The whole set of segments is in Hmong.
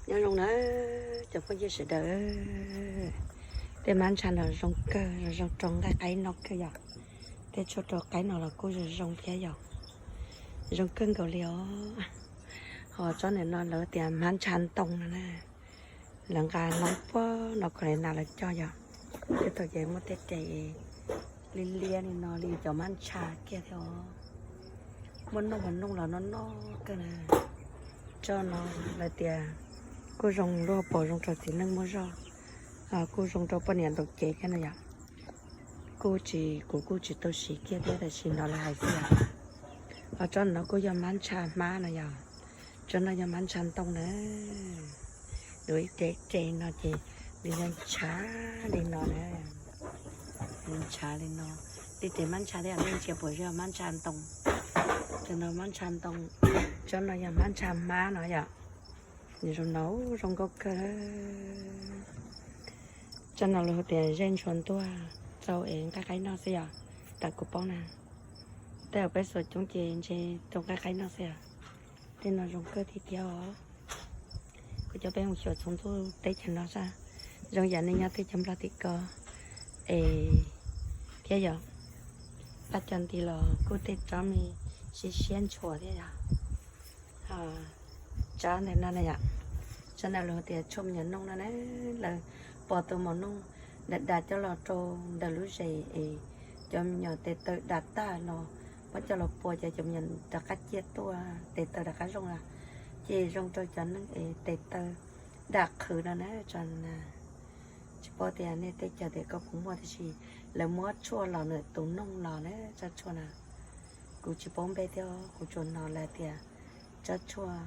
Nyob zoo na cov phooj ywg sawv daws, tej hmab ntsha no zoo kawg, zoo rau nqaij qaib noj kawg yom. Tej tshuaj rau qaib no los kuj zoo zoo thiab yom, zoo kawg nkaus li os. Ho tsob ntawm no lawv tias hmab ntsha ntoo no na, lawv nqa hloov puag no Carolina los coj yom. Tej thaum ces muaj tej res liab liab li no li cov hmab ntsha kiag thiab os. Muaj noj mov noj los noj noj kawg na. Tsob no lawv tias kuj zoo lub hauv paus zoo rau txiv neej muaj zog, kuj zoo rau poj niam ntaus cev thiab no yom. Kuj tsis, kuv kuj tsis tau siv kiag thiab, tab sis no lawv hais xwb yom. Ho tsob no kuj yog hmab ntsha hmab no yom. Tsob no yog hmab ntsha ntoo na. Nws ib res res no ces nws yog ntshav li no na. Nws ntshav li no. Tej res hmab ntsha thiab nej ntsia puas yog hmab ntsha ntoo. Tsob no hmab ntsha ntoo, tsob no yog hmab ntsha hmab no yom. Nws zoo no, zoo nkauj kawg. Tsob no lawv hu tias zej ntshua ntuag, txaus es nqaij qaib noj xwb yom. Tam kuv paub na, tej zaum peb xuas coob ces ntshe rau nqaij qaib noj xwb yom. Tej no zoo kawg tiag tiag os. Kuv coj peb mus xyuas txhua ntuj teb chaws no sab, zoo yam nej nyob teb chaws Nplog tim ko es thiab yom. Paj co nti los kuj tej tsob me siab siab ntshua thiab yom. Tsob ntawm no na yom, tsob ntawm lawv tias tshuaj me nyuam nooj no na, lawv pos tus maum nooj dav dav coj los rau ntawm lub zes es cov me nyuam tes taw dav tag los muab coj los pua ces cov me nyuam rov qab ciaj tuaj tes taw rov qab zoo lawm. Ces zoo rau cov neeg es tes taw dam qhwv no na. Tsob no tsis paub tias nej teb chaws tias koj puas muaj tiam sis lawv muab tshuaj los ntawm tus nooj los na, tsob tshuaj na. Kuv tsis paub npe thiab, kuv tsuas hnov lawv tias tsob tshuaj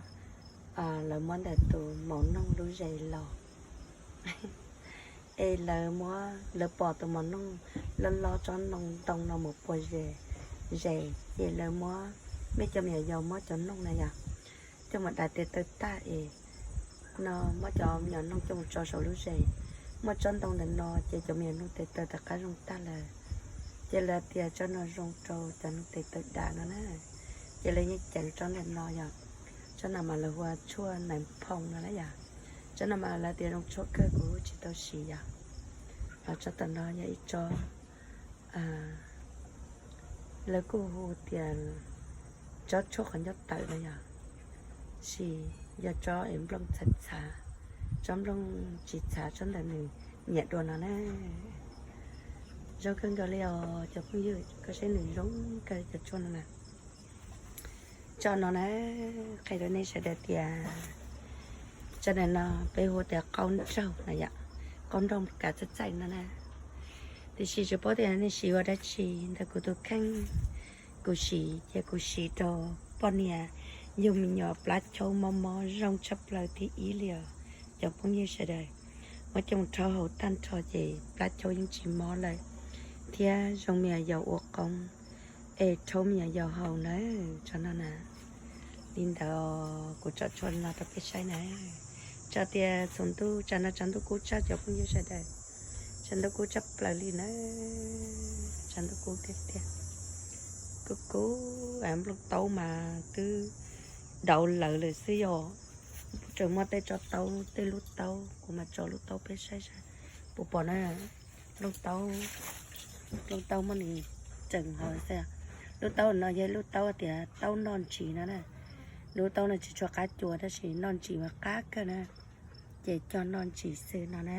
lawv muab ntawm tus maum nooj lub zes los. Es lawv muab, lawv pom tus maum nooj loj loj tsob ntoo no mus pua zes, ces lawv muab, muaj cov me nyuam yaus muab cov nooj na yom, coj mus dav tes taw tag es no muab cov me nyuam nooj coj mus tso saum lub zes. Muaj tsob ntoo ntawm no ces cov me nyuam nooj tes taw rov qab zoo tag lawm. Ces lawv tias tsob no zoo rau cov nooj tes taw dav no na. Ces lawv yeej ceev tsob ntawm no yom. Tsob no mas lawv hu ua tshuaj nais phoo no na yom. Tsob no mas lawv tias zoo tshuaj kawg, kuv tsis tau siv yom. Ho tsob tom no yog ib tsob lawv kuj hu tias tsob tshuaj qhov ncauj tawm no yom, sis yog tsob es nplooj txhav txhav, tsob nplooj tsis txhav, tsob ntawm nws nyiam dua no na. Zoo kawg nkaus li os cov phooj ywg, koj saib nws zoo kawg cov tshuaj no na. Tsob no na, qhia rau nej sawv daws tias tsob ntawm no peb hu tias qaub nraug no yom, qaub nraug kav txaij txaij no na. Tiam sis tsis paub tias nej siv ua dab tsi, ntawm kuv tus kheej kuv siv ces kuv siv rau poj niam yug me nyuam plab chaub mob mob zoo tshaj plaws thib ib li os cov phooj ywg sawv daws. Muab coj mus rhaub haus tag nrho ces plab chaub yeej tsis mob lawm thiab zoo me nyuam yaus ua qoob es rhaub me nyuam yaus haus na. Tsob no na, li ntawd kuv tso tshuaj no rau peb saib na. Tso tias tsaus ntuj, tsam no tshav ntuj kub tshaj cov phooj ywg sawv daws, tshav ntuj kub tshaj plaws li na, tshav ntuj kub tiag tiag, kub kub, nplooj taub mas twb dauv lawv lawm xwb yom. Tseem muaj tej tsob taub, tej lub taub, kuv mam tso lub taub peb saib saib puas pom na. Nplooj taub, nplooj taub muaj nws tseem hov xwb. Lub taub no yog lub taub tias taub noj ntsis no na. Lub taub no tsis tshua qab cua tab sis noj ntsis mas qab kawg na. Ces cog noj ntsis xwb no na.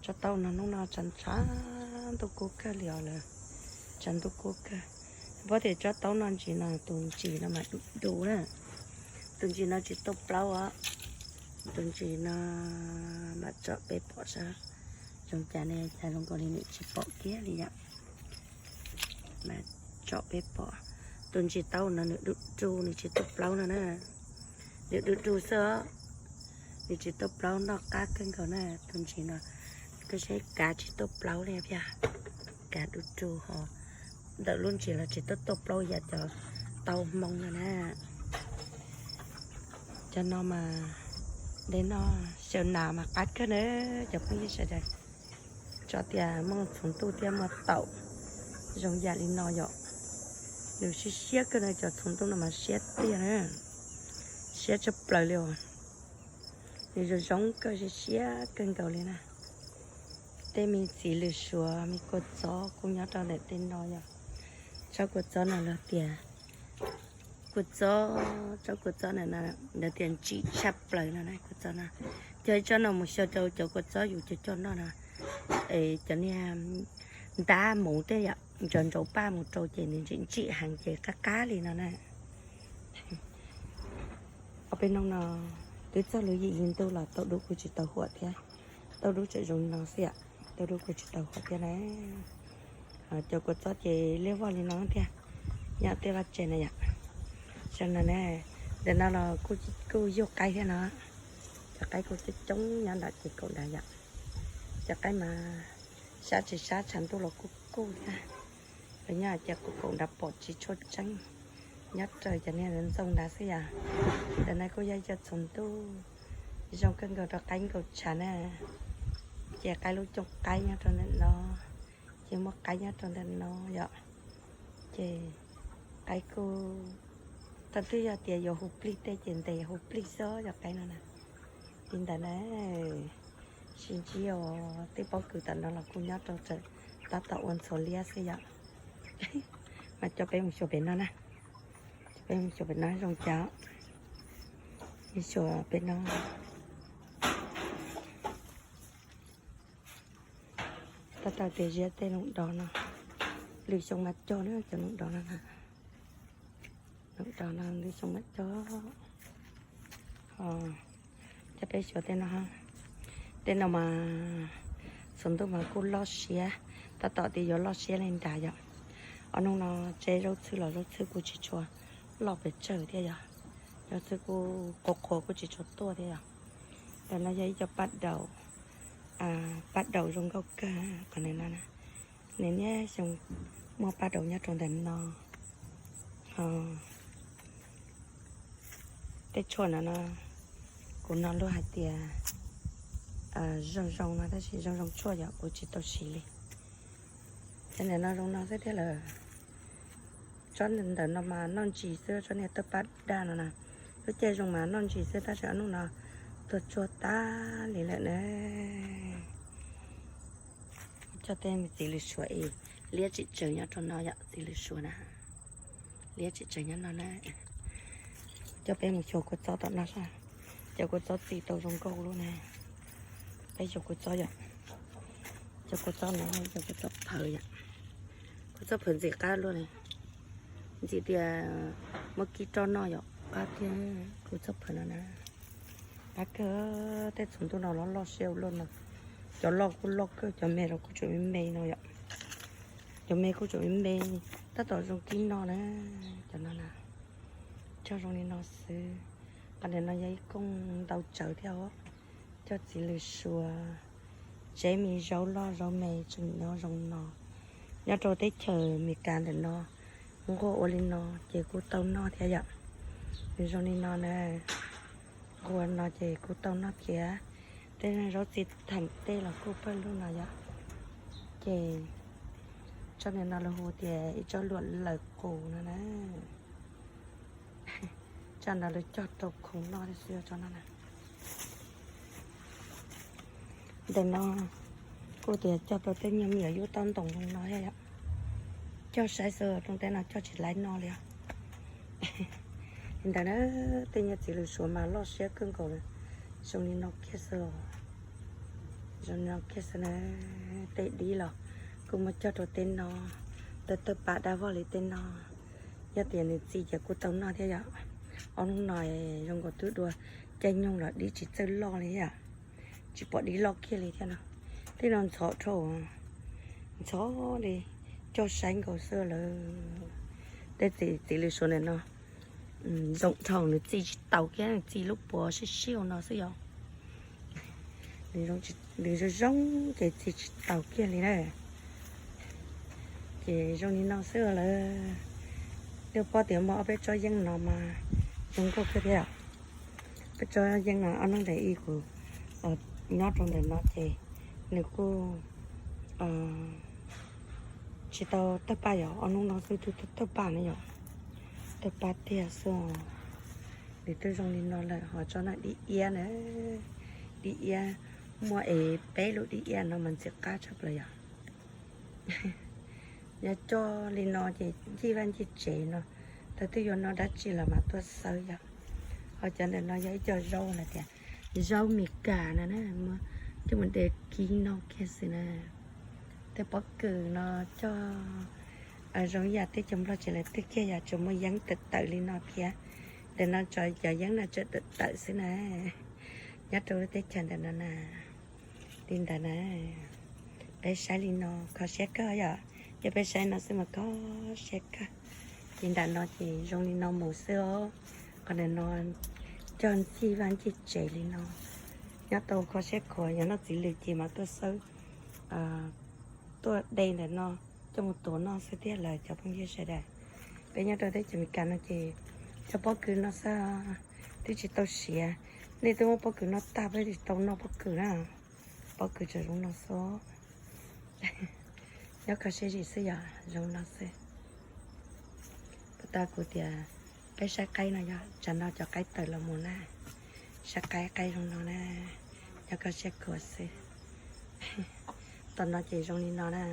Tsob taub no hnub no tshav ntuj kub kawg li os lawm, tshav ntuj kub kawg. Paub tias tsob taub noj ntsis no tus ntsis no mas du du na. Tus ntsis no tsis tuaj plaub os. Tus ntsis no mam tsom peb pom saib zoo cas ne, cas zoo nkaus li nws tsis pom kiag li yom. Mas tsom peb pom, tus ntsis taub no nws du du nws tsis tuaj plaub no na. Nws du du xwb os, nws tsis tuaj plaub, noj qab kawg nkaus na. Tus ntsis no koj saib kav tsis tuaj plaub li thiab, kav du du ho ntawm lub ntsis los tsis tuaj tuaj plaub yam cov taub hmoob no na. Cov no mas de noj xyaw nas mas qab kawg na cov phooj ywg sawv daws. Tso tias muaj txhuv ntuj thiab muaj taum zoo yam li no yom. Nws siab siab kawg na, cov txhuv ntuj no mas siab tiag na, siab tshaj plaws li os. Nws zoo zoo kawg, siab siab kawg nkaus li na. Tej me txiv lws suav me kua txob kuj nyob rau ntawm tej no yom. Tsob kua txob no lawv tias kua txob, tsob kua txob ntawm no lawv tias ntsim tshaj plaws no na, kua txob no. Cog ib tsob no mus xyaw rau cov kua txob yus cov coj noj no, es cov niag ntab mus tej yom, ntsauv ntsauv paj mus rau ces nws ntsim ntsim heev ces qab qab li no na. Ob peb hnub no twb txog lub yim yim ntuj los tauj dub kuj tsis tau huam thiab. Tauj dub tseem zoo no xwb yom, tauj dub kuj tsis tau huam thiab na. Cov kua txob ces liab vog li no thiab, nyob tej vaj tse na yom. Zoo no ne, ntawm no los kuj yug qaib thiab no. Cov qaib kuj coob coob nyob nram ces kaum dav yom. Cov qaib mas sab tsis sab tshav ntuj los kuj kuj thiab. Los nyob ces kuj kaum dav pom tsis tshua tseeb, nyob raws cov niag ntxoov nrad xwb yom. Ntawm no kuj yog cov txhuv ntuj zoo kawg nkaus rau qaib nkaus tshav na. Ces qaib lub cooj qaib nyob rau ntawm no, ces muaj qaib nyob rau ntawm no yom. Ces qaib kuj, thaum twg yog tias yuav hu plig tej ces ntes hu plig xwb cov qaib no na. Li ntawd na, sib ntsib os, tej pob kws tom no los kuj nyob rau tab tom ua ntxhuav liab xwb yom. Mas coj peb mus xyuas pem no na, coj peb mus xyuas pem no zoo cas. Xyuas pem no. Tab tom tias ziab tej noom dos no, lwm xyoo mas cog na cov noom dos no na. Noom dos no lwm xyoo mas cog. Coj peb xyuas tej no, tej no mas txhuv ntuj mas kuj loj siab, tab tom tias yuav loj siab li nrad yom. Ob hnub no tsev zaub txhwb los zaub txhwb kuj tsis tshua loj pes tsawg thiab yom. Zaub txhwb kuj qhuav qhuav kuj tsis tshua tuaj thiab yom. Ntawm no yog ib co paj daum, paj daum zoo nkauj kawg qhov ntawm no. Nws niaj xyoo muaj paj daum nyob rau ntawm no. Tej tshuaj no no, kuv no luag hais tias zoo zoo no tab sis zoo zoo tshuaj yom, kuv tsis tau siv li. Ces ntawm no zoo no xwb thiab lawm. Tsob ntawm no mas noj ntsis xwb, tsob niag tawj paj daj no na. Lub caij zoo mas noj ntsis xwb tab sis ob hnub no tuag tsuag tag li lawm na. Coj tej txiv lws suav es liab tsim tsaws nyob rau no yom, txiv lws suav na. Liab tsim tsaws nyob no na. Coj peb mus xyuas kua txob tom no saib, cov kua txob txi tau zoo nkauj lub na. Peb xyuas kua txob yom, cov kua txob no yog kua txob phawv yom. Kua txob phawv ntxim qab luaj li, ntxim tias muab kib roj noj yom, qab thiab. Kua txob phawv no na, qab kawg. Tej txhuv ntuj no los loj siab ua luaj no, cov loj kuj loj kawg, cov me los kuj tseem me me no yom. Cov me kuj tseem me me, tab tom zoo kib noj na. Cov no na, cog zoo li no xwb. Qhov ntawm no yog ib kooj ntau tsawv thiab os. Cog txiv lws suav, tsev me zaub loj zaub me tseem nyob zoo no. Nyob rau teb chaws Amelikas ntawm no, nquag ua li no ces kuj tau noj thiab yom. Nws zoo li no na, nquag no ces kuj tau noj thiab. Tej zaub txiv theem tej los kuj pawg lug no yom. Ces tsob ntawm no lawv hu tias ib tsob luam lawm qus no na. Tsob no lawv cog rau khoom noj xwb tsob no na. Ntawm no kuj tias cog rau tej nyuag me nyuam yub taub ntoos zoo no thiab yom. Cog saib xwb, rooj teb no cog tsis laib noj li os. Li ntawd na, tej nyuag txiv lws suav mas loj siab kawg nkaus li. Zoo li no kiag xwb os. Zoo li no kiag xwb na. Tej dib los kuj muab cog rau tej no, tej tawg paj dab vog li tej no. Yog tias nws txi ces kuj tau noj thiab yom. Ob hnub no zoo nkaus twb dua caij nyoog los dib tsis txawj loj li thiab, tsis pom dib loj kiag li thiab no. Tej no ntxhov dhau, ntxhov li, cog saib nkaus xwb lawm. Tej txiv lws suav ntawm no zoo dhau, nws txi tsis taus kiag, nws txi lub puav sib sib hauv no xwb yom. Nws zoo zoo ces txi tsis taus kiag li na. Ces zoo li no xwb lawm. Twb paub tias muaj ob peb tsob yeeb no mas zoo nkauj kawg thiab. Peb tsob yeeb no ob hnub ntawm ib kuv nyob rau ntawm no ces nws kuj tsis tau tawg paj yom, ob hnub no xwb twb tawg paj na yom. Tawg paj tiag xwb. Nws twb zoo li no lawm ho tsob no dib iab na. Dib iab, muaj es peb lub dib iab no mas ntxim qab tshaj plaws yom. Nyob coj li no ces ncig vaj ncig tsev no, thaum twg yuav noj dab tsi los mas tuaj xawb yom. Ho cov ntawm no yog ib co zaub hais tias zaub Mes Kas no na, muab coj mus de kib noj kiag xwb na. Tej pob kws no coj zoo yam teb chaws Nplog tseem lawv twg kiag yom, tseem muaj yeeb tawm tawm li no thiab. Ntawm no tso cov yeeb no tseem tawm tawm xwb na. Nyob rau lub teb chaws ntawm no na, li ntawd na. Peb saib li no kho siab kawg yom, yog peb saib no xwb mas kho siab kawg. Li nram no ces zoo li no mus xwb os. Qhov ntawm no cog ncig vaj ncig tsev li no, nyob tau kho siab khuav. Yog noj txiv lws ces mas tuaj xawb, tuaj de ntawm no coj mus tuav noj xwb thiab lawm cov phooj ywg sawv daws. Peb nyob rau teb chaws Amelikas no ces cov pob kws no xwb twb tsis tau siav. Nej twb muab pob kws no tag peb tsis tau noj pob kws na. Pob kws tseem zoo no xwb. Nyob kho siab zim xwb yom, zoo no xwb. Puas tau kuv tias peb saib qaib no yog tsam no cov qaib tawm los mus na. Saib qaib qaib zoo no na, nyob kho siab khuav xwb. Tom no ces zoo li no na.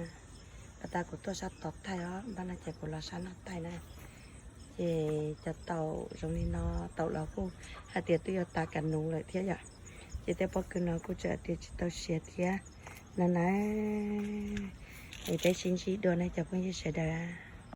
Puas tau kuv tuaj sab tod thaij os, npaj no ces kuv los sab no thaij na. Ces cov taum zoo li no, taum los kuj hais tias twb yuav tas kas nuv lawm thiab yom. Ces tej pob kws no kuj tseem hais tias tsis tau siav thiab no na. Es peb sib ntsib dua na cov phooj ywg sawv daws.